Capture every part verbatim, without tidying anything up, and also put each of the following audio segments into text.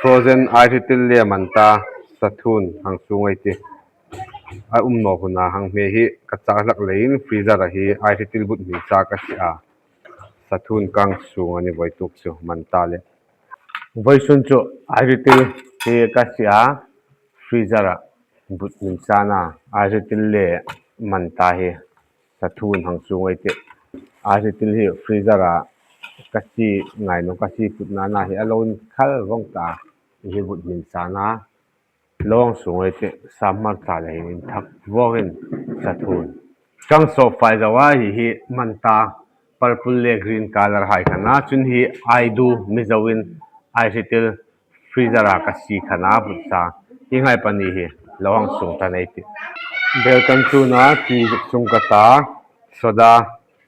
Frozen airitil le manta sathun hang sung ei ti. A um naw huna hang hme hi ka chak hlak leiin freezer-a hi airitil but hmin sa ka sie a. Sathun kang sung a ni voituk chu manta le. Voisun chu airitil hi ka sie a, freezer-a but hmin sa a, airitil le manta hi sathun hang sung ei ti. Airitil hi freezer-a ka sie ngai naw, ka sie put nana hi a lo inkhal vawng ta. Hi but hmin sa a, lo hang sung ei ti, sam hmarcha le hin inthak vawngin sathun. Kang sawp fai zo a, hi hi manta purple le green color hai kha a na, chun hi Aidu Mizoin airitil freezer-a ka sie kha a na but sa. Hi ngai pani hi lo hang sung ta ei ti. Bel kan chun a, ti sung ka ta, soda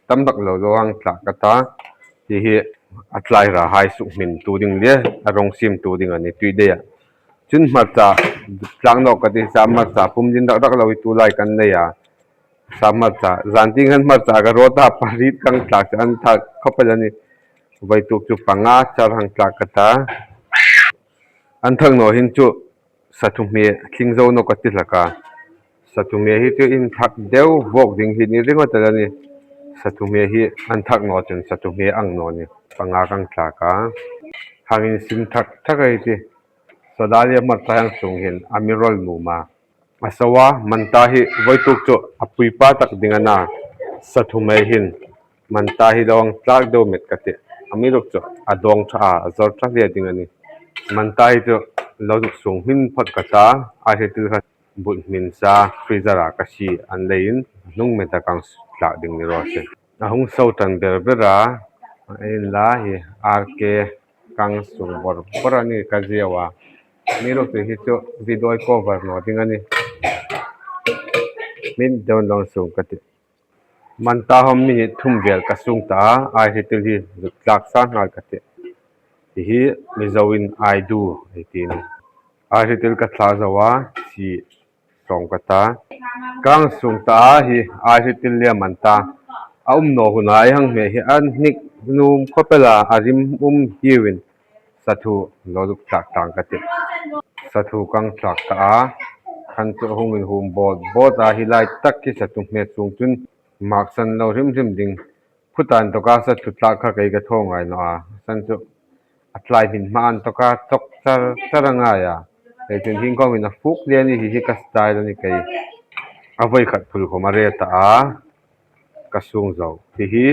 tam tak lo lo hang tlak ka ta. Hi hi a tlai ra hai suk hmin tu ding le a rawng sim tu ding a ni tui dei a. Chun hmarcha tlak naw ka ti, sam hmarcha pum din rak rak lo hi tu lai kan nei a. Sam hmarcha, zan tieng hin hmarcha ka rawt a, pariet kang tlak chu an thak khawp el a ni. Voituk chu panga char hang tlak ka ta. An thak naw hin chu sathu hme tling zo naw ka ti hlak a. Sathu hme hi chu inthak deu vawk ding hi ni ringawt el a ni. Sathu hme hi an thak naw chun sathu hme ang naw ni. Panga kang tlak a. Hang insim thak thak ei ti. Soda le hmarcha hang sung hin a mi rawl nuom a. A so a, manta hi voituk chu a pui pa tak ding a na. Sathu hme hin manta hi lo hang tlak deu met ka ti. A mi ruk chu a dawng ṭha a, a zawr ṭha hle ding a ni. Manta hi chu lo zuk sung hmin phawt ka ta, airitil kha but hmin sa freezer-a ka sie an leiin a hnung meta kang tlak ding ni raw se. A hung so ṭan ber ber a, a inla hi R K kang sung bawr bawr a ni ka ziau a. Mi ruk ti hi chu video cover naw ding a ni. Min don long sung ka ti. Manta hom minute thum vel ka sung ta a, airitil hi zuk tlak sa nghal ka ti. Hi hi Mizoin Aidu ei ti ni. Airitil ka thla zo a, si sawng ka ta. Kang sung ta a, hi airitil le manta a um naw huna ei hang hme hi an hnik nuom khawp el a, a rim um hiuin sathu lo zuk tlak tlang ka ti. Sathu kang tlak ta a, khan chu hung inhum bawt bawt a, hi lai tak hi sathu hme sung chun maksan lo hrim hrim ding. Khuta inthawka sathu tlak kha kei ka thaw ngai naw a. San chu a tlai hmin hma inthawka chawk char char a ngai a. Kei chun hieng khawmin a fuk le ni hi hi ka style a ni kei. A voi khat phul khawm a re ta a. Ka sung zo. Hi hi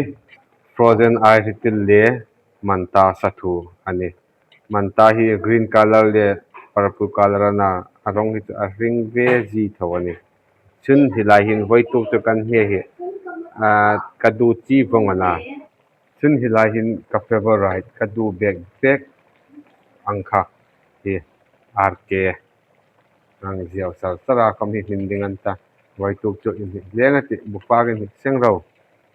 frozen airitil le manta sathu a ni. Manta hi green color le purple color a na, a rawng hi chu a hring ve zie tho a ni. Chun hi lai hin voituk chu kan hme hi, a, ka du chi vawng a na. Chun hi lai hin ka favorite, ka du bek bek ang kha hi R K ang ziau sar sar a, khawm hi hmin ding an ta. Voituk chu inhnik leng a ti, bupak inhnik seng ro.